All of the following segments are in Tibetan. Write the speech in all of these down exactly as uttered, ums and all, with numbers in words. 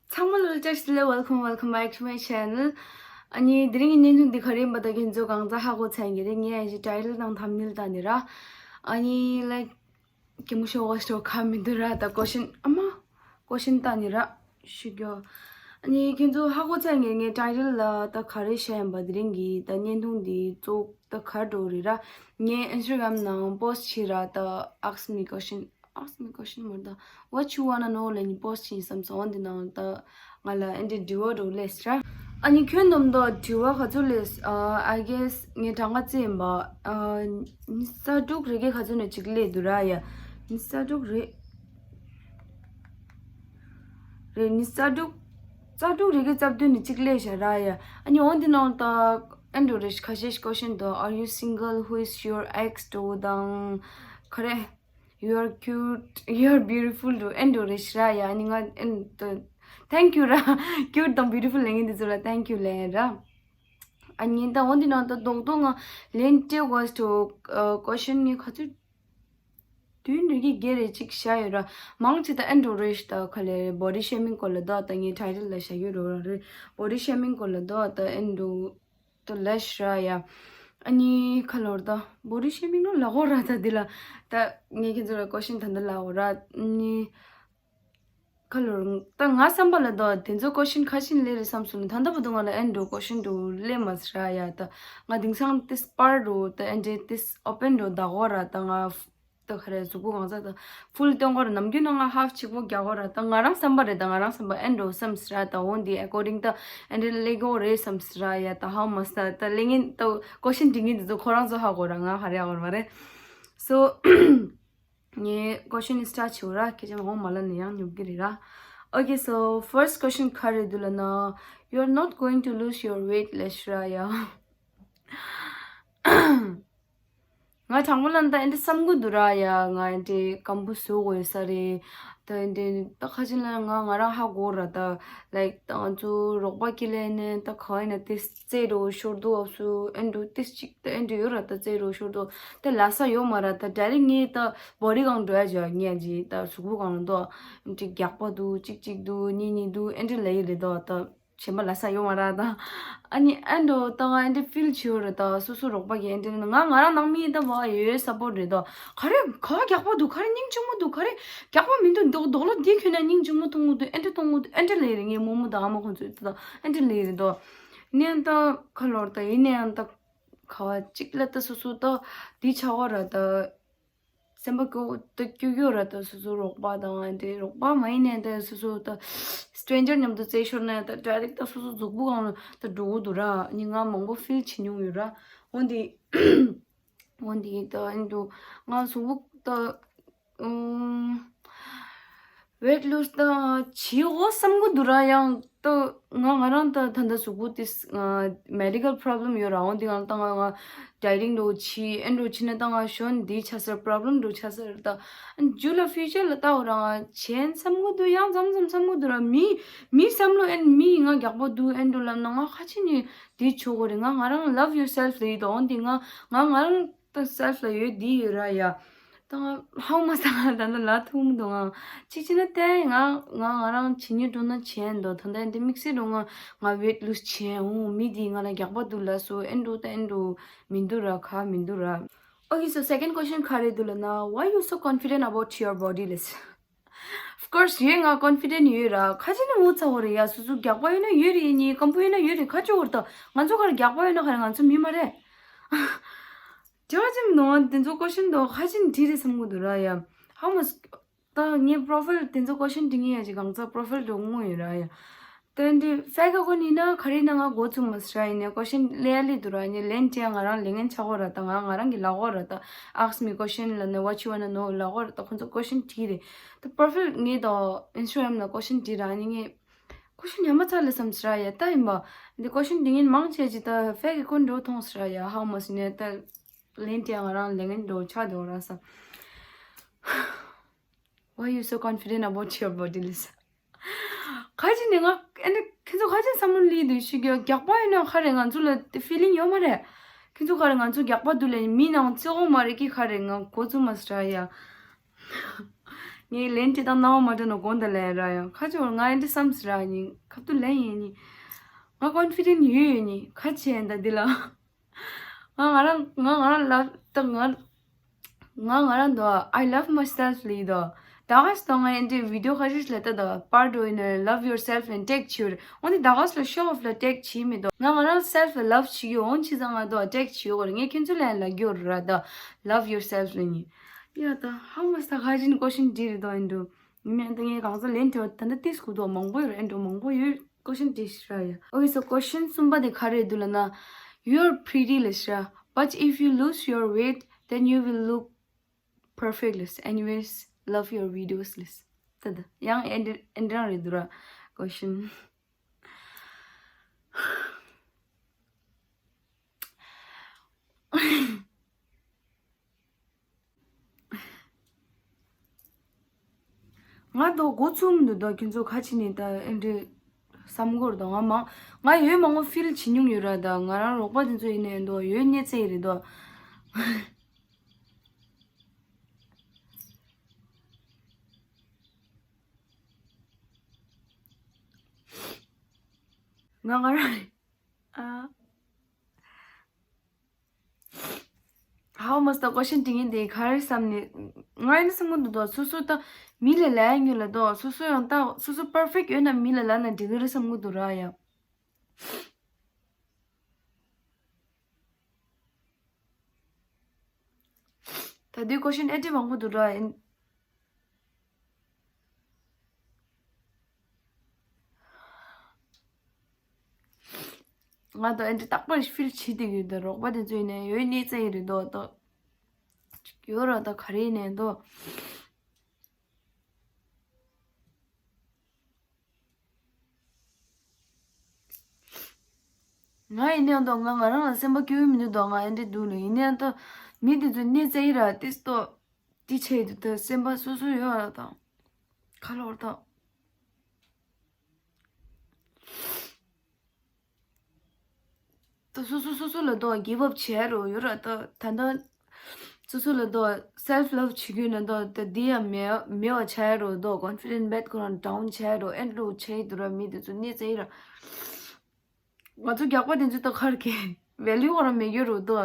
ཚང་མ་ལ་བཀྲ་ཤིས་བདེ་ལེགས། Welcome, welcome back to my channel. ཨ་ནི་དེ་རིང་གི་བརྙན་ཐུང་འདི་ག་རེ་ཡིན་པ་ད་ཁྱེད་ཚོ་གང་ཚ་ཧ་གོ་ཚར་གི་རེད། ངས་ཨ་ཅི་ཊའི་ཊལ་དང་ཐམ་ནེལ་ལྟ་ནི་ར། ཨ་ནི་ལའིཀ་གད་མོ་ཤོར་བ་ཤོར་ཁ་མི་འདུག་ར། ད་ཀོ་ཤན་ཨ་མ་ཀོ་ཤན་ལྟ་ནི་ར་ཞུ་རྒྱུ། ཨ་ནི་ཁྱེད་ཚོ་ཧ་གོ་ཚར་གི། ངས་ཊའི་ཊལ་ལ་ད་ག་རེ་བཤད་ཡིན་པ། དེ་རིང་གི་ད་བརྙན་ཐུང་འདི་གཙོ་ད་ག་འགྲོ་རེད་ར། ངས་ཨིན་སི་ཊ་གྷ་རམ་ནང་པོ་སི་ཊི་བྱས་ར། ད་ask me question, ask me question མ་རེད་ད། What you wanna know ལབ་ནི་པོ་སི་ཊི་བྱས་བསམ་སོང་། འོན་ཏེ་ནང་ད་ང་ལ་ཨེ་འདྲའི་དྲི་བ་འདྲ་སླེབས་ར། ཨ་ནི་ཁྱོད་རྣམས་ད་དྲི་བ་ག་ཚོད་སླེབས། ཨ་I guess ངས་གྲངས་ཀ་བརྩིས་ཡིན་པ། ཨ་ཉི་ཤུ་རྩ་དྲུག་རེ་གེ་ག་ཚོད་ནས་གཅིག་སླེབས་འདུག་ར་ཡ། ཉི་ཤུ་རྩ་དྲུག་རེད། རེད། ཉི་ཤུ་རྩ་དྲུག་རྩ་དྲུག་རེ་གེ་རྩ་བདུན་ནས་གཅིག་སླེབས་ཤག་ར་ཡ། ཨ་ནི་འོན་ཏེ་ནང་ད་ཨེ་འདྲ་རེ་ཁ་ཤས་ཀོ་ཤན་ད། Are you single? Who is your ex འདྲ་དང་ག་རེ། You are cute, you are beautiful འདྲ་ཨེ་འདྲ་རེ་ཤི་ར་ཡ། ཨ་ནི་ང་ཨེ་འདྲ། Thank you ར། Cute དང་beautiful ལབ་མཁན་འདི་ཚོ་ལ་thank you ལབ་ར། ཨ་ནི་ད་འོན་ཏེ་ནང་ད་རྡོག་རྡོག་ང་ལན་སྤྲད་དགོས་འདྲ། ཨ་ཀོ་ཤན་ངས་ག་ཚོད་བདུན་རེ་གེ་བརྒྱད་རེ་གཅིག་བཞག་ཡོད་ར། མང་ཆེ་ད་ཨེ་འདྲ་རེ་ཤི། ད་ག་ལེ་body shaming སྐོར་ལ་ད་ད་ངས་ཊའི་ཊལ་ལ་བཞག་ཡོད་ར་རེད། Body shaming སྐོར་ལ་ད་ད་ཨེ་འདྲ་ད་ལབ་ཤི་ར་ཡ། ཨ་ནི་ཁ་ལོར་ད་body shaming ནོ་ལབ་དགོས་ར། ད་འདི་ལ་ད་ངས་ཁྱེད་ཚོ་ལ་ཀོ་ཤན་ད་འདི་ལབ་དགོས་ར། ཨ་ནི་ཁ་ལོར་ད་ང་བསམ་པ་ལ་ད་དེ་ཚོ་ཀོ་ཤན་ཁ་ཤས་སླེབས་རེད་བསམ་སོང་ནི། ད་ལྟ་བར་དུ་ང་ལ་ཨེ་འདྲ་ཀོ་ཤན་འདྲ་སླེབས་མ་སོང་ར་ཡ། ད་ང་དེང་སང་ཏིས་པར་འདྲ་ད་ཨེ་འདྲ་ཏིས་ཨོ་པན་འདྲ་ད་དགོས་ར། ད་ང་ད་ག་རེ་གཟུགས་པོ་གང་ཟག་ད་ཕུལ་སྟོན་དགོས་ར། ནམ་རྒྱུན་ན་ང་ཧབ་གཅིག་པོ་རྒྱག་དགོས་ར། ད་ང་རང་བསམ་པ་རེད། ད་ང་རང་བསམ་པ་ཨེ་འདྲ་བསམ་སོང་ར། ད་འོན་ཏེ་according ད་ཨེ་འདྲ་སླེབས་དགོས་རེད་བསམ་སོང་ར་ཡ། ད་ཧའུ་མ་སི་ད་ད་སླེབས་མཁན་ད་ཀོ་ཤན་འདྲི་མཁན་འདི་ཚོ་ཁོ་རང་ཚོ་ཧ་གོ་ར། ང་ཧ་རེ་ཧ་གོ་ར་མ་རེད། So ངས་ཀོ་ཤན་ནི་སི་ཊར་ཊི་བྱེད་དགོས་ར། སྐད་ཆ་མང་པོ་མ་ལབ་ན་ཡང་ཉོབ་ཀྱི་རེད་ར། Okay, so first question ག་རེ་འདུག་ལབ་ན། You are not going to lose your weight ལབ་ཤི་ར་ཡ། ང་དྲང་པོ་ལབ་ན་ད་ཨེ་འདྲ་བསམ་གྱི་འདུག་ར་ཡ། ང་ཨེ་འདྲ་སྐམ་པོ་བཟོ་དགོས་ས་རེད། ད་ཨེ་འདྲ་ད་ཁ་ཅིག་ལ་ང་ང་རང་ཧ་གོ་ར། ད་ལའིཀ་ད་ང་ཚོ་རོགས་པ་ཁྱེར་ལས་ནས་ད་ག་ཡིན་ན་ཏིས་རྩེ་འདྲ་ཤོར་འདུག་ཨབ་སུ་ཨེ་འདྲ་ཏིས་གཅིག་ད་ཨེ་འདྲ་ཡོད་ར། ད་རྩེ་འདྲ་ཤོར་འདུག་ད་ལབ་ས་ཡོད་མ་ར། ད་ཌའི་རེཀ་ངས་ད་བོ་ཌི་སྒང་འགྲོ་ཡ་བྱ་ངས་ཅི་ད་གཟུགས་པོ་སྒང་ལ་འདུག་ཨེ་འདྲ་རྒྱགས་པ་འདུག་གཅིག་གཅིག་འདུག་གཉིས་གཉིས་འདུག་ཨེ་འདྲ་ལབ་ཡི་རེད་དོ། ད་གཞན་པ་ལབ་ས་ཡོད་མ་ར་ད། ཨ་ནི་ཨེ་འདྲ་ད་ང་ཨེ་འདྲ་ཕིལ་བྱེད་ཡོད་རེད། ད་སོ་སོ་རོགས་པ་གིས་ཨེ་འདྲ་ང་ང་རང་ནང་མི་ད་བ་ཡོད་སཔོར་ཊི་རེད་ད། ག་རེ་ག་རྒྱགས་པ་འདུག་ག་རེ་སྙིང་རྗེ་མོ་འདུག་ག་རེ་རྒྱགས་པ་མི་འདུག་རྡོག་རྡོག་ལ་འདི་ཁྱོད་ན་སྙིང་རྗེ་མོ་མཐོང་གི་འདུག་ཨེ་འདྲ་མཐོང་གི་འདུག་ཨེ་འདྲ་ལབ་ཡི་རེད། ངའི་རྨོ་མོ་དང་ཨ་མ་ཁོང་ཚོས་ད་ཨེ་འདྲ་ལབ་ཡི་རེད་ད། ནས་ད་ཁ་ལོར་ད་ཡིན་ནའི་ཡང་ད་ག་བ་གཅིག་ལ་ད་སོ་སོ་ད་འདི་ཆགས་པ་ར། ད་སེམས་པ་སྐྱོ་ད་སྐྱོ་སྐྱོ་ར། ད་སོ་སོ་རོགས་པ་དང་ཨེ་འདྲ་རོགས་པ་མ་ཡིན་ནའི་ད་སོ་སོ་ད་སི་ཊེན་ཇར་མཉམ་དུ་རྩེ་ཤོར་ནའི་ད་ཌའི་རེཀ་ད་སོ་སོ་གཟུགས་པོ་སྒང་ལ་ད་འགྲོ་གི་འདུག་ར། ནི་ང་མང་པོ་ཕིལ་བྱེད་མྱོང་ཡོད་ར། འོན་ཏེ་འོན་ཏེ་ད་ཨེ་འདྲ་ང་གཟུགས་པོ་ད་ཨུམ། ཝེཊ་ལུ་སི་ད་བྱེད་འོ་བསམ་གི་འདུག་ར། ཡང་ད་ང་ང་རང་ད་ད་ལྟ་གཟུགས་པོ་ཏིས་མེ་ཌི་ཀལ་པོ་རོབ་ལེམ་ཡོད་ར། འོན་ཏེ་ང་ད་ང་ང་ཌའི་ཊིང་འདྲ་བྱེད་ཨེ་འདྲ་བྱེད་ན་ད་ང་གཞོན་འདི་ཆགས་ས་རེད། པོ་རོབ་ལེམ་འདྲ་ཆགས་ས་རེད། ད་རྒྱུ་ལ་ཕིའུ་ཅར་ལ་ལྟ་འོ་ར་ང་བྱེད་བསམ་གི་འདུག་ཡང་མཚམས་མཚམས་བསམ་གི་འདུག་ར། མི་མི་བསམ་བློ་ཨེ་མི་ང་རྒྱགས་པ་འདུག་ཨེ་འདྲ་ལབ་ན་ང་ཁ་ཅིག་ནི་འདི་བྱེད་དགོས་རེད། ང་ང་རང་ལབ་ཡོར་སེལ་ཕི་ལབ་ཡི་ད། འོན་ཏེ་ང་ང་ང་རང་ད་སེལ་ཕི་ལ་ཡོད་འདི་ཡོད་ར་ཡ། ད་ང་ཧའུ་མ་སང་ད་ནི་ལ་ཐུག་མི་འདུག་ང་གཅིག་བྱས་ན་ད་ང་ང་ང་རང་བྱེད་ཉེ་འགྲོ་ན་བྱེད་འདུག་ད་ལྟ་འདི་དམིགས་བསལ་འགྲོ་ང་ང་ཝེཊ་ལུ་སི་བྱེད་འོང་། མི་འདིས་ང་ལ་རྒྱགས་པ་འདུག་ལབ་སོང་། ཨེ་འདྲ་ད་ཨེ་འདྲ་མི་འདུག་ར། ག་མི་འདུག་ར། Okay, so second question ག་རེ་འདུག་ལབ་ན། Why you so confident about your body ལབ། Of course ཡོད། ང་ཀོན་ཕི་ཌེན་ཊི་ཡོད་ར། ཁ་ཅིག་ནི་ངོ་ཚ་བོ་རེད་ཡ། སོ་སོ་རྒྱགས་པ་ཡོད་ན་ཡོད་རེད། ཡིན་ནི་སྐམ་པོ་ཡོད་ན་ཡོད་རེད། ཁ་ཅིག་བོར་ད་ང་ཚོ་ག་རེ་རྒྱགས་པ་ཡོད་ན་ག་རེ་ང་ཚོ་མི་མ་རེད། དྲི་བ་ཅིག་མི་འདུག་དེ་ཚོ་ཀོ་ཤན་འདུག་ཁ་ཅིག་ནི་འདི་རེད་བསམ་གི་འདུག་ར་ཡ། ཧ་མ་ད་ངའི་པོ་རོ་ཕའིལ་དེ་ཚོ་ཀོ་ཤན་འདྲི་ངེས་ཡ་ཅིག་གང་ཚ་པོ་རོ་ཕའིལ་འགྲོ་དངོས་ཡོད་ར་ཡ། དེ་འདི་ཕེ་ཀ་ཀོན་ཡིན་ན་ག་རེ་ཡིན་ན་ང་འགོ་ཚུགས་མ་སི་ར། ཡིན་ནའི་ཀོ་ཤན་ལེ་ཡ་ལི་འདུག་ར། ཡིན་ནའི་ལན་དེ་ང་རང་ལེན་མཁན་ཆགས་གོ་ར། ད་ང་ང་རང་གི་ལབ་གོ་ར། ད་ask me question ལབ་ནས་what you wanna know ལབ་གོ་ར། ད་ཁོང་ཚོ་ཀོ་ཤན་དྲིས་རེད། ད་པོ་རོ་ཕའིལ་ངས་ད་ཨིན་སི་ཊ་གྷ་རམ་ལ་ཀོ་ཤན་དྲིས་ར། ཡིན་ནའི་ཀོ་ཤན་ཡ་མ་ཚ་ལ་བསམ་སི་ར་ཡ། ད་ཡིན་པ་འདི་ཀོ་ཤན་འདྲི་མཁན་མང་ཆེ་ཅིག་ད་ཕེ་ཀ་ཀོན་འགྲོ་མཐོང་སི་ར་ཡ། ཧ་མ་སི་ནས་ད་ལན་དེ་ང་རང་ལེན་མཁན་འགྲོ་ཆགས་འགྲོ་ར་ས། Why you so confident about your body ལབ་ས། ཁ་ཅིག་ནི་ང་ཨེ་འདྲ་ཁྱེད་ཚོ་ཁ་ཅིག་བསམ་བློ་ལི་འདུག་ཤི་གི་རྒྱགས་པ་ཡིན་ན་ག་རེ་ང་ཚོ་ལ་ཕི་ལིང་ཡོད་མ་རེད། ཁྱེད་ཚོ་ག་རེ་ང་ཚོ་རྒྱགས་པ་འདུག་ལས་མི་ནང་བརྩི་འོང་མ་རེད་ཀི། ག་རེ་ང་འགོ་བཙུགས་མ་སི་ར་ཡ། ངས་ལན་དེ་དང་རྣ་བ་མ་འགྲོ་ན་དགོངས་དག་ལན་ར་ཡང་ཁ་ཅིག་ང་ཨེ་འདྲ་བསམ་ཟེར་ར་ཡིན། ཁ་ཐུག་ལན་ཡིན་ནི། ང་ཀོན་ཕི་ཌེན་ཡོད་ཡོད་ནི་ཁ་ཆེ་ཡིན་ད་འདི་ལ། ང་ང་རང་ང་རང་ལབ་ད་ང་ང་ང་རང་དོ། I love myself ལི་དོ། ད་ག་སྟོང་ང་ཨེ་འདྲ་བི་ཌིའོ་ཁ་ཤས་ལ་ད་དོ་པར་དོ་ཡིན་ན་love yourself and take care འོ་ནི་ད་ག་སོ་ཤོ་ཨོཕ་ལ་ཊེག་བྱེད་མི་དོ། ང་ང་རང་སེལ་ཕ་ལབ་བྱེད་ཡོད་འོན་ཅི་ཙང་ང་དོ་ཊེག་བྱེད་ཡོད་གོ་རེད། ངས་ཁྱེད་ཚོ་ལན་ལ་རྒྱོ་ར་དོ། Love yourself ལི་ནི། ཡ་ད་ཧ་མ་ས་ཁ་ཅིན་ཀོ་ཤིན་འདྲི་རེད་དོ་ཨེ་འདྲ། ཡིན་ནའང་ད་ངས་གང་ཟག་ལན་དྲི་བ་ད་ལྟ་ཏིས་གུ་དོ་མང་པོ་ཡོད་རེད། ཨེ་འདྲ་མང་པོ་ཡོད། ཀོ་ཤིན་དྲི་ཤི་ར་ཡ། ཨོ་ཡ་སོ་ཀོ་ཤིན་གསུམ་པ་དེ་ག་རེ་འདུག་ལབ་ན། You're pretty ལ་ཤི་ར། But if you lose your weight, then you will look perfect ལས། Anyways, love your videos ལས། ད་ད་ཡང་ཨེ་འདྲ་ཨེ་འདྲ་རང་རེད་འདུག་ར། ཀོ་ཤིན། ང་དོ་འགོ་ཚུགས་མི་འདུག་དོ། ཁྱེད་ཚོ་ཁ་ཕྱི་ནས་ད་ཨེ་འདྲ་བསམ་གོ་ར་དོ། ང་མང་ང་ཡོད་མང་པོ་ཕིལ་བྱེད་མྱོང་ཡོད་ར། ད་ང་རང་རོགས་པ་དེ་ཚོ་ཡིན་ནའི་དོ་ཡོད་གནས་ཚེ་ཡི་རེད་དོ། ང་ང་རང་ཨ། ཧའོ་མ་སྟ་ཀོ་ཤིན་དྲི་ངན་དེ་ག་རེ་བསམ་ནས། ང་ཡིན་བསམ་གི་འདུག་དོ། སོ་སོ་ད་མི་ལ་ལབ་ཡ་ཉོ་ལ་དོ། སོ་སོ་ཡང་ད་སོ་སོ་པར་ཕེག་ཡོད་ན་མི་ལ་ལབ་ན་འགྲིག་གི་རེད་བསམ་གི་འདུག་ར་ཡ། ད་དུས་ཀོ་ཤིན་ཨེ་འདྲ་མང་པོ་འདུག་ར་ཡིན། ང་དང་ཨེ་འདྲ་རྟག་པར་ཕིལ་བྱེད་དེ་ཡོད་དོ། རོགས་པ་དེ་ཚོ་ཡིན་ནའི་ཡོད་གནས་ཚེ་ཡི་རེད་དོ། ད་ཡོད་ར་ད་ག་རེ་ཡིན་ནའི་དོ། ང་ཡིན་ནའང་དོ་ང་ང་རང་ལ་སེམས་པ་སྐྱོ་བོ་མི་འདུག་དོ། ང་ཨེ་འདྲ་འདུག་ལ། ཡིན་ནའང་དོ་མི་དེ་ཚོ་གནས་ཚེ་ཡི་ར་ཏིས་དོ་ཏི་ཆེ་དུ་ད་སེམས་པ་སོ་སོ་ཡོད་ར་དང་ཁ་ལོར་དང་། ད་སོ་སོ་སོ་སོ་ལ་དོ་གིབ་ཨབ་བྱས་རོ་ཡོད་ར། ད་ད་ད་སོ་སོ་ལ་དོ་སེལ་ཕ་ལབ་བྱེད་རྒྱུ་ན་དོ་ད་འདི་ཡང་མེད་མེད་པ་བྱས་རོ་དོ། ཀོན་ཕི་ཌེན་སི་བེད་ཁོ་རང་ཌའུན་བྱས་རོ། ཨེ་འདྲ་བྱས་འདུག་ར། མི་དེ་ཚོ་གནས་ཚེ་ཡི་ར། ང་ཚོ་རྒྱག་པ་དེ་ཚོ་ད་གར་གི་ཝེ་ལིའུ་ཁོ་རང་མེད་རྒྱུ་རུ་དོ།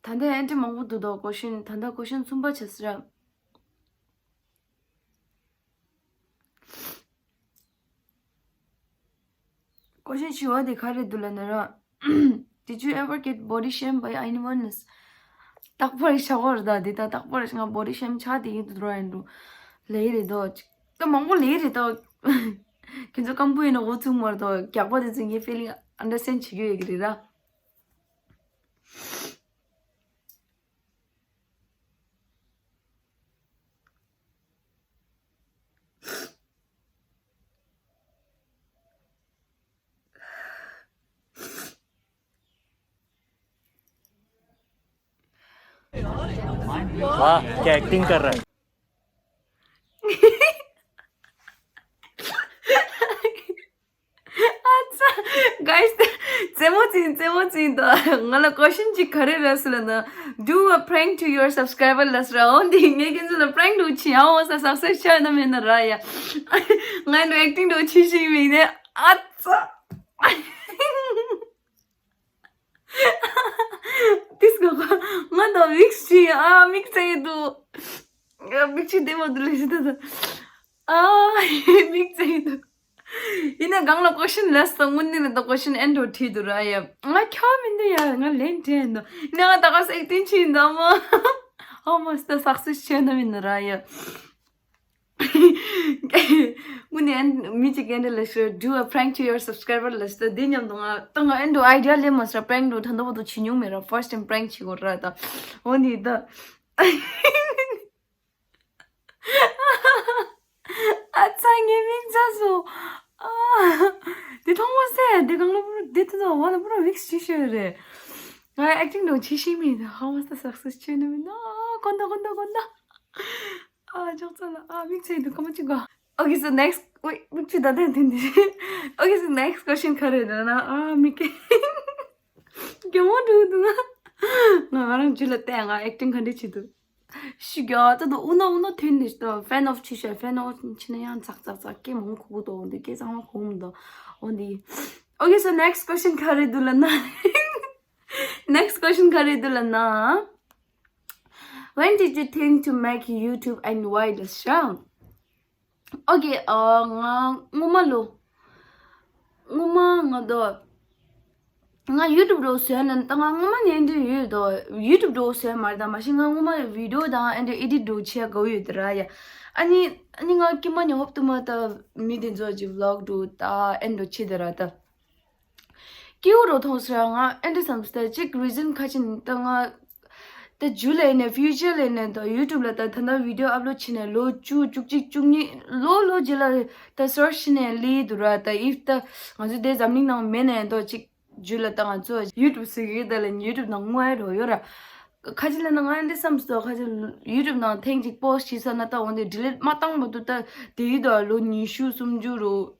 ད་ལྟ་ཨེ་འདྲ་མང་པོ་འདུག་དོ། ཀོ་ཤིན་ད་ལྟ་ཀོ་ཤིན་གསུམ་པ་བྱས་ཟེར་ར། ཀོ་ཤིན་བཞི་པ་དེ་ག་རེ་འདུག་ལབ་ན་ར། Did you ever get body shamed by anyone else? རྟག་པར་ཤ་གོར་ད་འདི་ད་རྟག་པར་ང་body shame ཆགས་དེ་ཡིན་དུ་འགྲོ་ཡིན་འགྲོ། ལེ་རེད་དོ། ད་མང་པོ་ལེ་རེད་དོ། ཁྱེད་ཚོ་སྐམ་པོ་ཡིན་ན་འོ་ཚུགས་མར་དོ། རྒྱག་པ་དེ་ཚོ་ངའི་ཕི་ལིང་ཨན་ཌར་སི་ཊེན་ཌ་བྱེད་ཀྱི་ཡོད་ཀྱི་རེད་ར། वाह, क्या एक्टिंग कर रहा है। ཨ་ཙ། གའི་སི། རྩེད་མོ་རྩེ་རྩེད་མོ་རྩེ་དང་ང་ལ་ཀོ་ཤིན་ཅིག་ག་རེ་རེད་ཟེར་ལབ་ན། Do a prank to your subscriber ལབ་ཟེར་ར། འོ་འདི་ངས་ཁྱེད་ཚོ་ལ་པྲེང་འདྲ་བྱེད་ཡ། འོ་ས་སག་སེ་སི་ཆགས་ན་མེད་ན་ར་ཡ། ང་ནི་ཨེག་ཊིང་འདྲ་བྱེད་ཤེས་མེད་ནས། ཨ་ཙ། ཏིས་ག་ག་ང་དང་མིག་ཅིག་ཨ་མིག་ཙེ་འདུག་མིག་ཅིག་བདེ་མོ་འདུག་ལས་ཤི་ད་ད། ཨ་མིག་ཙེ་འདུག་ཡིན་ན་གང་ལ་ཀོ་ཤིན་ལས་དང་དངོས་གནས་ལ་ད་ཀོ་ཤིན་ཨེ་འདྲ་བྲིས་འདུག་ར་ཡ། ང་ཁྱོ་མི་འདུག་ཡ། ང་ལན་དྲན་འདུག་ཡིན་ན་ང་ད་ག་ས་ཨེག་ཊིང་བྱེད་འདུག་མོ། ཨ་མ་སི་ད་སག་སེ་སི་བྱས་ན་མིན་ན་ར་ཡ། དངོས་གནས་ཨེ་མི་གཅིག་གིས་ཨེ་འདྲ་ལབ་ཤག Do a prank to your subscriber ལབ་ཤག་དེ་མཉམ་དུ་ང་ད་ང་ཨེ་འདྲ་ཨའི་ཌི་ཡ་ལེན་མ་སོང་། པྲེང་འདྲ་ད་ལྟ་བར་དུ་བྱེད་མྱོང་མེད་ར། ཕར་སི་ཊི་ཊེམ་པྲེང་བྱེད་དགོས་ར་ད། འོ་ནི་ད། ཨ་ཙ་ངའི་མིག་ཚ་སོང་། ཨ། དེ་མཐོང་མ་སོང་། དེ་གང་ལ་པུ་ར་དེ་དེ་ཚོ་བ་ལ་པུ་ར་ཝིག་སི་བྱེད་ཤེས་རེད། ང་ཨེག་ཊིང་འདྲ་བྱེད་ཤེས་མེད། ཧ་མ་སི་ད་སག་སེ་སི་བྱས་ན་མིན་ན། ཨ་ཀོན་ད་ཀོན་ད་ཀོན་ད། ཨ་ཅོག་ཙེ་ལ་ཨ་མིག་ཚ་ཡི་འདུག་ཁ་མ་ཅིག་གོ། Okay, so next, wait, མིག་ཆུ་ད་ལྟ་འཐེན་དེ། Okay, so next question ག་རེ་རེད་ན། ཨ་མིག་གི་གད་མོ་འགྲོ་འདུག་ང་ང་རང་རྒྱུད་ལ་བལྟས། ང་ཨེག་ཊིང་ག་འདྲ་བྱེད་འདུག་ཤི་རྒྱག་ད་དུ་ཨུ་ནོ་ཨུ་ནོ་ཐོན་འདི་ཤི་ཏོ་ཕེན་ཨོཕ་ཆི་ཤ་ཕེན་ཨོཕ་ཆི་ན་ཡང་ཚག་ཚག་ཚག་ཀེ་མང་ཁུག་ཏོ་འོ་འདི་ཀེ་ཚང་མ་ཁུག་མི་འདུག་འོ་འདི། Okay, so next question ག་རེ་འདུག་ལབ་ན། Next question ག་རེ་འདུག་ལབ་ན། When did you think to make YouTube and why the show? Okay, uh, ང་སྔོན་མ་ལོ། སྔོན་མ་ང་དོ། ང་ཡུ་ཊུབ་འགྲོ་བཟོས་ན་ད་ང་སྔོན་མ་ནས་འདི་ཡོད་དོ། ཡུ་ཊུབ་འགྲོ་བཟོས་མ་རེད་ད། མ་གཞི་ང་སྔོན་མ་བི་ཌི་ཡོ་དང་ཨེ་འདྲ་ཨེ་ཌིཊ་འགྲོ་བྱེད་དགའ་ཡོད་དེ་ར་ཡ། ཨ་ནི་ཨ་ནི་ང་ཀྱི་མ་ནི་ཧོབ་ཏུ་མ་ད་མི་དེ་ཚོ་ཅིག་བི་ལོག་འགྲོ་ད་ཨེ་འགྲོ་བྱེད་དེ་ར་ད། སྐྱིད་པོ་རོ་ཐོང་སྲ་ང་ཨེ་འདྲ་བསམ་སྟེ་ཅིག་རི་ཛན་ཁ་ཅིག་ད་ང་། ད་ཇུ་ལའི་ནས་ཕིའུ་ཅར་ལའི་ནས་ད་ཡུ་ཊུབ་ལ་ད་ད་ལྟ་བི་ཌི་ཡོ་ཨབ་ལོཌ་བྱས་ནས་ལོ་བཅུ་བཅུ་གཅིག་བཅུ་གཉིས་ལོ་ལོ་རྗེས་ལ་ད་སར་ཆ་བྱས་ནས་ལི་འདུག་ར། ད་ཨིབ་ད་ང་ཚོ་དེ་འཛམ་གླིང་ནང་མེད་ནས་ད་ཅིག་ཇུ་ལ་ད་ང་ཚོ་ཡུ་ཊུབ་ཟེར་གི་ད་ལ་ཡུ་ཊུབ་ནང་དངོས་རོ་ཡོད་ར། ཁ་ཅིག་ལ་ན་ང་འདི་བསམ་སོ་ཁ་ཅིག་ཡུ་ཊུབ་ནང་ཐེངས་གཅིག་པོ་སི་ཊི་བྱས་ས་ན་ད་འོན་ཏེ་ཌི་ལིཊ་མ་བཏང་བར་དུ་ད་དེ་ཡི་ད་ལོ་ཉི་ཤུ་སུམ་ཅུ་རོ།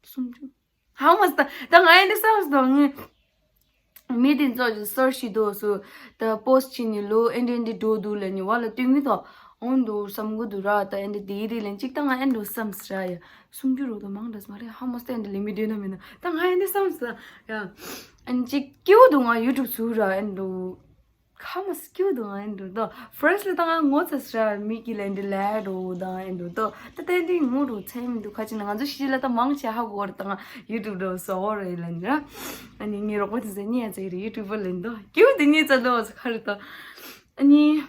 སུམ་ཅུ། ཧ་མ་སྟ། ད་ང་ཡང་འདི་བསམ་སོང་ངས། མི་དེ་ཚོ་ཞིག་སར་ཆ་བྱེད་དུས་སུ་ད་པོ་སི་ཊི་བྱས་ནས་ལོ་ཨེ་འདྲ་འདི་འགྲོ་འདུག་ལབ་ནས་བ་ལ་སྟོན་གི་དོ། འོང་འདུག་བསམ་གི་འདུག་ར། ད་ཨེ་འདྲ་དེའི་རིགས་ལན་གཅིག་ད་ང་ཨེ་འགྲོ་བསམ་སི་ར་ཡ། སུམ་ཅུ་རོ་ད་མང་འདྲ་མ་རེད། ཧ་མ་སྟ་ཨེ་འདྲ་ལས་མི་འདོད་ན་མིན་ན་ད་ང་ཨེ་འདྲ་བསམ་སི་ར་ཡ། ཨན་གཅིག་སྐྱིད་པོ་འདུག་ང་ཡུ་ཊུབ་ཟུར་ར་ཨེ་འགྲོ། ཁ་མ་སྐྱིད་དུ་ཨེ་འགྲོ་དོ། ཕར་སི་ལ་ད་ང་ངོ་ཚ་སྲ་མི་གི་ལན་འདི་ལས་འགྲོ་དང་ཨེ་འགྲོ་དོ། ད་ཏན་ཏན་ངོ་རུ་ཚེ་མི་འདུག་ཁ་ཅིག་ན་ང་ཚོ་ཤི་ལ་ད་མང་ཆེ་ཧ་གོ་ར་ད་ང་ཡུ་ཊུབ་འགྲོ་སོ་རེ་ལན་ར། ཨ་ནི་ངའི་རོགས་པ་དེ་ཚོ་ཉེ་ཚེ་རེ་ཡུ་ཊུབ་པར་ལན་དོ་སྐྱིད་དེ་ཉེ་ཚ་དོ་ཁ་རེ་དོ། ཨ་ནི་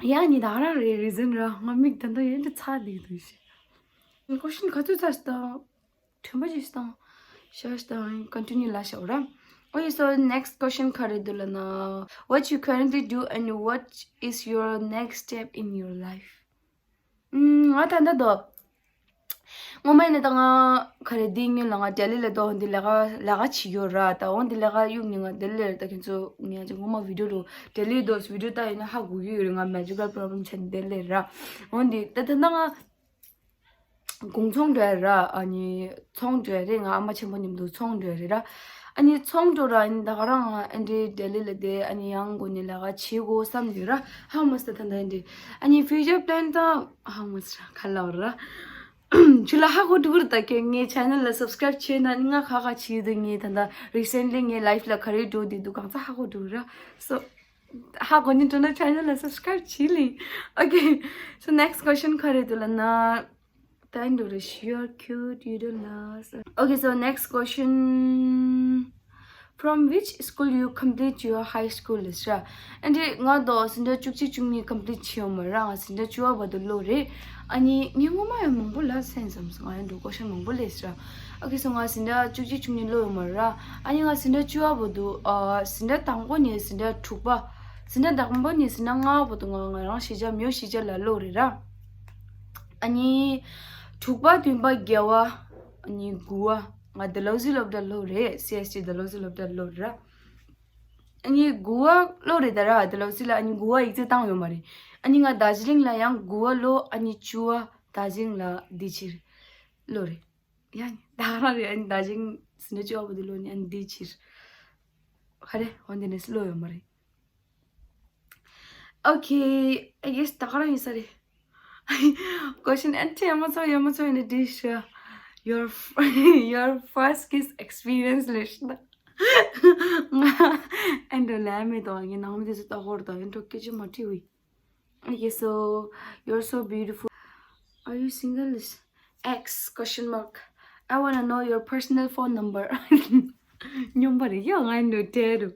ཡ་ནི་ད་རང་རེ་རི་ཛན་ར་ང་མིག་ད་ད་ཡེ་འདི་ཚ་འདི་འདུག་ཤི། ཀོ་ཤིན་ག་ཚོད་ཚ་སྟ། དྲན་པ་ཅིག་བཏང་། ཤ་བཏང་ཀོན་ཊི་ནིའུ་ལ་ཤོག་ར། Okay, so next question ག་རེ་འདུག་ལབ་ན། What you currently do and what is your next step in your life? ང་ད་ལྟ་དོ། ངོ་མ་ཡིན་ན་ད་ང་ག་རེ་འདི་ཉིན་ལ་ང་ལྡི་ལི་ལ་དོ་འདི་ལས་ཀ་ལས་ཀ་བྱེད་ཡོད་ར། ད་འོང་འདི་ལས་ཀ་གཡུག་ནི་ང་ལྡི་ལི་ལ་ད་ཁྱེད་ཚོ་ངས་ཅིག་ངོ་མ་བི་ཌི་ཡོ་རུ་ལྡི་ལི་དོ་བི་ཌི་ཡོ་ལྟ་ཡིན་ན་ཧ་གོ་གི་ཡོད་རེད། ང་མེ་ཇི་ཀལ་པོ་རོ་བི་ལེམ་བྱས་ནས་ལྡི་ལི་ར། འོང་འདི་ད་ད་ལྟ་ང་དགུང་ཚོང་འགྲོ་ཡ་ར། ཨ་ནི་ཚོང་འགྲོ་ཡ་རེད། ང་ཨ་མ་ཆེན་པོ་མཉམ་དུ་ཚོང་འགྲོ་ཡ་རེད་ར། ཨ་ནི་ཚོང་འགྲོ་ར་ཨ་ནི་ད་ག་རང་ཨ་འདྲེ་ལྡི་ལི་ལ་བསྡད་ཨ་ནི་ཡང་སྒོ་ནས་ལས་ཀ་བྱེད་དགོས་བསམ་ཡོད་ར། ཧ་མ་སི་ད་ད་འདྲེ་ཨ་ནི་ཕིའུ་ཅར་པི་ལེན་ད་ཧ་མ་སི་ར་ཁ་ལ་བ་ར། ཇུ་ལ་ཧ་གོ་འགྲོ་གི་རེད། ད་ཁྱེད་ངའི་ཆེ་ནལ་ལ་སབ་སི་ཀ་རེབ་བྱས་ན་ང་ཁ་ཁ་བྱེད་དུ་ངས་ད་ད་རི་སེན་ལི་ངའི་ལའིབ་ལ་ག་རེ་འགྲོ་བསྡད་འདུག་གང་ཚ་ཧ་གོ་འགྲོ་གི་ར། སོ། ཧ་གོ་ནི་འགྲོ་ན་ཆེ་ནལ་ལ་སབ་སི་ཀ་རེབ་བྱེད་ལེ། Okay, so next question ག་རེ་འདུག་ལབ་ན། ད་འགྲོ་རེ། You're cute, you don't know. Okay, so next question. From which school you complete your high school ལབ་ཤག་ཨ་འདྲེ་ང་དོ་སི་ཌན་ཊ་བཅུ་གཅིག་བཅུ་གཉིས་ཀམ་པི་ལིཊ་བྱས་ཡོད་མ་ར། ང་སི་ཌན་ཊ་བཅུ་པ་བར་དུ་སློབ་རེད། ཨ་ནི་ངས་སྔོན་མ་ཡང་མང་པོ་ལ་སེམས་བསམ་སོང་། ང་ཡང་འགྲོ་ཀོ་ཤན་མང་པོ་ལས་ཤག Okay, so ང་སི་ཌན་ཊ་བཅུ་གཅིག་བཅུ་གཉིས་སློབ་ཡོད་མ་ར། ཨ་ནི་ང་སི་ཌན་ཊ་བཅུ་པ་བར་དུ་ཨ་སི་ཌན་ཊ་དང་པོ་ནས་སི་ཌན་ཊ་དྲུག་པ། སི་ཌན་ཊ་དང་པོ་ནས་སི་ཌན་ཊ་ལྔ་པ་བར་དུ་ང་ང་རང་གཞིས་ཆགས་མེའོ་གཞིས་ཆགས་ལ་སློབ་རེད་ར། ཨ་ནི་དྲུག་པ་བདུན་པ་བརྒྱད་པ་ཨ་ནི་དགུ་པ་ང་ཌལ་ཧོ་ཟི་སློབ་གྲྭ་སློབ་རེད། སི་ཨེས་ཊི་ཌལ་ཧོ་ཟི་སློབ་གྲྭ་སློབ་རེད་ར། ཨ་ནི་དགུ་པ་སློབ་རེད་ད་ར་ཌལ་ཧོ་ཟི་ལ། ཨ་ནི་དགུ་པ་ཡིག་ཚད་བཏང་ཡོད་མ་རེད། ཨ་ནི་ང་དར་ཇི་ལིང་ལ་ཡང་དགུ་པ་སློབ། ཨ་ནི་བཅུ་པ་དར་ཇི་ལིང་ལ་འདི་ཕྱིར་སློབ་རེད། ཡ་ནི་ད་ག་རང་རེད། ཨ་ནི་དར་ཇི་ལིང་སི་ཌན་ཊ་བཅུ་པ་བར་དུ་སློབ་ནས་ཨ་ནི་འདི་ཕྱིར་ཧ་རེ་འོན་ཏེ་ནས་སློབ་ཡོད་མ་རེད། Okay, I guess ད་ག་རང་ཡིན་ས་རེད། Question and ཡ་མ་ཚོ་ཡ་མ་ཚོ་ཡིན་ན་འདི་ཤ། Your your first kiss experience ལས་ཤ་ན། ཨན་འགྲོ་ལས་མེད་དོ། ངའི་ནང་མི་དེ་ཚོ་ལྟ་སྐོར་དང་ཨན་འགྲོ་སྐད་ཆ་མ་དྲིས་བས། Okay, so you're so beautiful. Are you single? X question mark. I wanna know your personal phone number. སྙོམས་པ་རེད་ཡ་ང་འདུག་དྲན་རུ།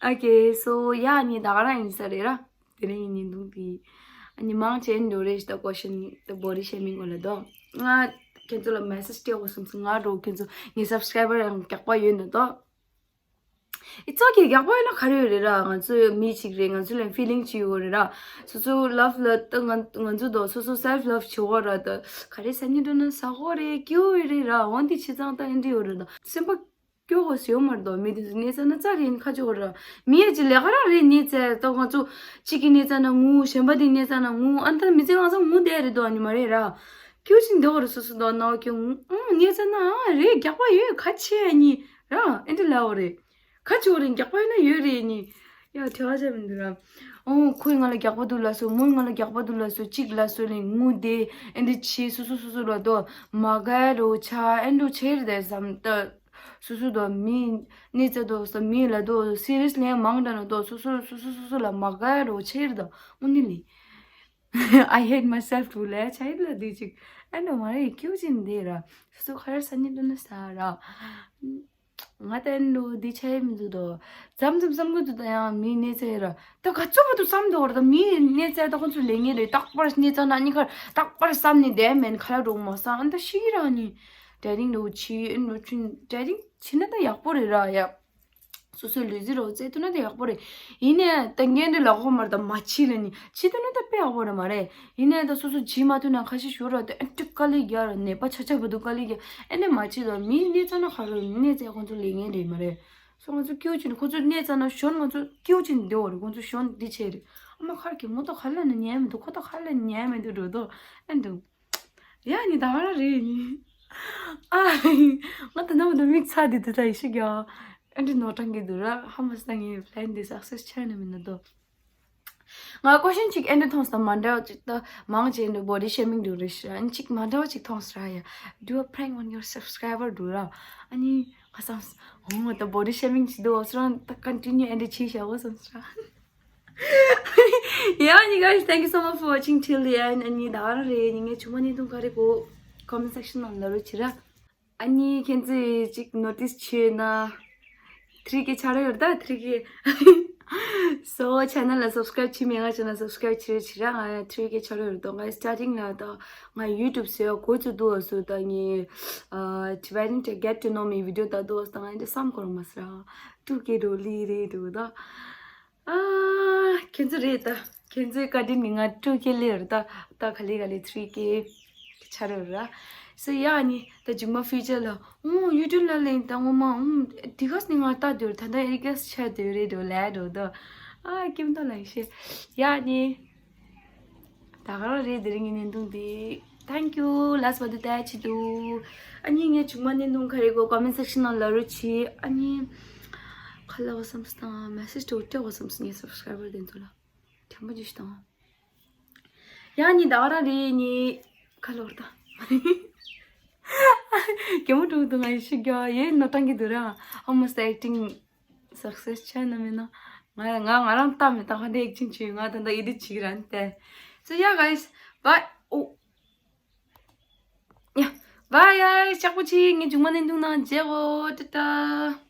Okay, so ཡ་ནི་ད་ག་རང་ཡིན་ས་རེད་ར། དེ་རིང་ཡིན་ཉིན་དུང་དེ། ཨ་ནི་མང་ཆེ་འགྲོ་རེད་ཤི་ད་ཀོ་ཤན་ད་བོ་རི་ཤེ་མིང་གོ་ལ་དོ། ང་ཁྱེད་ཚོ་ལ་མེ་སེ་ཇི་སྤྲད་དགོས་བསམ་སོང་། ང་འགྲོ་ཁྱེད་ཚོ་ངའི་སབ་སི་ཀ་རའི་བར་ཡང་རྒྱག་པ་ཡོད་ན་དོ། It's okay རྒྱག་པ་ཡོད་ན་ག་རེ་ཡོད་རེད་ར། ང་ཚོ་མི་གཅིག་རེད། ང་ཚོ་ལ་ཕི་ལིང་གཅིག་ཡོད་རེད་ར། སོ་སོ་ལབ་ལ་ད་ང་ང་ཚོ་དོ་སོ་སོ་སེལ་ཕི་ལབ་བྱེད་དགོས་ར། ད་ག་རེ་ཟ་ནི་འགྲོ་ན་ཟ་དགོས་རེད། སྐྱིད་པོ་ཡོད་རེད་ར། འོན་ཏེ་བྱས་ཙང་ད་ཨེ་འདྲ་ཡོད་རེད་ད། སེམས་པ་སྐྱོ་དགོས་ཡོད་མ་རེད་དོ། མི་དེ་ཚོ་གནས་ཚ་ན་ཙ་རེ་ཡིན་ཁ་ཆེ་བོ་ར། མི་ཡ་ཅིག་ལས་ཀ་རང་རེད་གནས་ཚ་ད་ང་ཚོ་གཅིག་གི་གནས་ཚ་ན་ངུ་གཞན་པ་དེ་གནས་ཚ་ན་ངུ་ཨ་ད་མི་ཚེ་གང་ས་ངུ་བསྡད་རེད་དོ། ཨ་ནི་མ་རེད་ར། ཁྱོད་ཅིག་འདི་བོ་རེད་སོ་སོ་དོ་ན་ཁྱོད་ངུ་ཨང་གནས་ཚ་ན་ཨ་རེད་རྒྱག་པ་ཡོད་ཁ་ཆེ་ཨ་ནི་ར་ཨེ་འདྲ་ལ་བོ་རེད། ཁ་ཆེ་བོ་རེད་རྒྱག་པ་ཡོད་ན་ཡོད་རེད་ཨ་ནི་ཡ་དེ་བ་ཅག་མི་འདུག་ར། ཨོ་ཁོས་ང་ལ་རྒྱག་པ་འདུག་ལབ་སོང་། མོས་ང་ལ་རྒྱག་པ་འདུག་ལབ་སོང་། གཅིག་ལབ་སོང་ལེ་ངུ་དེ་ཨེ་འདྲ་བྱེད། སོ་སོ་སོ་སོ་ལ་དོ་མ་དགའ་རོ་ཆ་ཨེ་འདྲ་བྱེད་རེད་དེ་བསམ་ད། སོ་སོ་དོ་མི་གནས་ཚད་དོ་ས་མི་ལ་དོ་སི་རི་ཡས་ལན་མང་དྲགས་ན་དོ་སོ་སོ་སོ་སོ་སོ་སོ་ལ་མ་དགའ་རོ་ཆེ་རེད་དོ་དངོས་གནས་ལེ། I hate myself too ལ་ཆ་ཡིན་ལ་དེ་ཅིག་ཨེ་འདྲ་མ་རེད། ཁྱེའུ་ཅིག་འདི་ར་སོ་སོ་ཁ་ར་ས་ནི་འདུག་ན་ས་ར། ང་ད་ཨེ་འདྲ་འདི་ཆ་ཡིན་མི་འདུག་དོ། མཚམས་མཚམས་བསམ་གི་འདུག་ད་ཡང་མི་གནས་ཚད་ར། ད་ག་ཚོད་མ་ཐུབ་བསམ་འདུག་ར། ད་མི་གནས་ཚད་ད་ཁོང་ཚོ་ལས་ངན་རེད། རྟག་པར་གནས་ཚད་ན་གཉིས་ཀར་རྟག་པར་བསམ་ནས་བསྡད་མེད་ཁ་ལ་འགྲོ་མ་སང་ཨ་ད་ཤི་གི་ར་ནི། ཌེ་ཊིང་འདྲ་བོ་བྱེད་ཨེ་འདྲ་བྱུང་ཌེ་ཊིང་བྱེད་ན་ད་ཡག་པོ་རེད་ར་ཡ། སོ་སོའི་ལུས་རྩལ་རོགས་རྩེད་ཐུབ་ན་ད་ཡག་པོ་རེད། ཡིན་ནའི་ད་ངས་འདི་ལ་ཁོ་མར་ད་མ་བྱེད་ལ་ནི་བྱེད་ཐུབ་ན་ད་དཔེ་ཡག་པོ་རེད་མ་རེད། ཡིན་ནའི་ད་སོ་སོ་བྱེད་མ་ཐུབ་ན་ཁ་ཤས་ཞོར་ར་ད་ཨེ་འདྲ་དཀའ་ལས་རྒྱག་ར་ནད་པ་ཆ་ཆ་བུ་དུ་དཀའ་ལས་རྒྱག་ཨེ་ནས་མ་བྱེད་ད་མི་གནས་ཚ་ན་ཁ་རུ་གནས་ཚ་ཁོང་ཚོ་ལས་ངན་རེད་མ་རེད། སོ་ང་ཚོ་སྐྱིད་པོ་བྱེད་ནས་ཁོ་ཚོ་གནས་ཚ་ན་གཞོན་ང་ཚོ་སྐྱིད་པོ་བྱེད་ནས་བསྡད་འོ་རེད། ཁོང་ཚོ་གཞོན་འདི་བྱས་རེད། ཨ་མ་ཁར་གྱི་མོ་ཏོ་ཁ་ལ་ནི་ཉལ་མི་འདུག་ཁོ་ཏོ་ཁ་ལ་ནི་ཉལ་མི་འདུག་འགྲོ་དོ་ཨེ་འདུག་ཡ་ནི་ད་ག་རང་རེད་ནི། ཨ། ང་ད་ནམ་དུ་མིག་ཚ་དེ་དེ་ད་ཡི་ཤི་ག་ཨེ་འདྲ་ནོར་གྲངས་ཀྱི་འདུག་ར་ཧ་མ་སང་ངའི་plan དེ་success ཆགས་ནི་མིན་ན་དོ། ང་ཀོ་ཤན་ཅིག་ཨེ་འདྲ་མཐོང་སྟངས་མ་འདྲ་བ་ཅིག་ད་མང་ཆེ་འདུག body shaming འདུག་རེད་ཤི་ར། ཨ་ནི་ཅིག་མ་འདྲ་བ་ཅིག་མཐོང་སི་ར་ཡ། Do a prank on your subscriber འདུག་ར། ཨ་ནི་ང་བསམ་ཧོ་ང་ད་body shaming ཅིག་འདུག་བ་སི་ར་ད་continue ཨེ་འདྲ་བྱེད་བྱ་བ་བསམ་སི་ར། Yeah, you guys, thank you so much for watching till the end. ཨ་ནི་ད་ག་རང་རེད། ཉིན་ངའི་ཆུང་མ་གནས་སྟངས་ག་རེ་གོ་comment section ནང་ལ་རོ་བྱེད་ར། ཨ་ནི་ཁྱེད་ཚོས་ཅིག་notice བྱས་ན་three K ཆགས་ར་ཡོད་ད་three K So channel ལ་subscribe བྱེད་མེད་ང་channel subscribe བྱེད་ར་བྱེད་ར། ང་three K ཆགས་ར་ཡོད་ད། ང་starting ལ་ད་ང་YouTube ཟེར་བ་གོ་ཚུལ་འདུག་བ་སུ་ད་ངའི་Tibetan to get to know me video ད་འདུག་བ་སུ་ད་ང་འདི་བསམ་གོ་ར་མ་སི་ར། two K འགྲོ་ལི་རེད་འགྲོ་ད། ཨ། ཁྱེད་ཚོ་རེད་ད། ཁྱེད་ཚོའི་བཀའ་དྲིན་གྱིས་ང་two K སླེབས་རེད་ད། ད་ག་ལེ་ག་ལེ་three K ཆགས་རེད་ར། སོ་ཡ་ནི་ད་མཇུག་མ་future ལ་ཨོ་YouTube ལ་ལེན་ད་ངོ་མ་ཨུམ་དེ་ག་ནི་ང་ལྟ་འདོད་ད་ད་ཨེ་ག་ཆགས་འདོད་རེད་འགྲོ་ལས་འགྲོ་ད། ཨ་ཀིམ་ད་ལ་ཤེ་ཡ་ནི། ད་ག་རང་རེད་དེ་རིང་གི་བརྙན་ཐུང་འདི། Thank you. Last but the ད་ཆེད་དུ། ཨ་ནི་ངའི་ཆུང་མ་བརྙན་ཐུང་ག་རེ་གོ་comment section ནང་ལ་རོ་ཆི། ཨ་ནི་ཁ་ལ་བ་བསམ་སྟངས་message དུ་སྤྲད་བ་བསམ་སོང་ངའི་subscriber དེ་ཚོ་ལ་དྲན་པ་ཅིག་བཏང་། ཡ་ནི་ད་ག་རང་རེད་ནི་ཁ་ལོར་ད། གད་མོ་དྲུག་དུ་ང་ཡི་ཤི་རྒྱ་ཡེ་ནོ་ཏང་གི་འདུག་ར། ཨ་མོ་ས་acting success ཆགས་ན་མེད་ན། ང་ང་ང་རང་ལྟ་མེད་ད་ག་འདྲ་acting བྱེད་ང་ད་ད་edit བྱེད་ཀྱི་ར་ནི་དེ། So yeah guys, bye. Oh. Yeah. Bye guys. ལྕགས་པོ་ཆེ་ངའི་མཇུག་མ་བརྙན་ཐུང་ནང་མཇལ་གོ་ཏ་ཏ།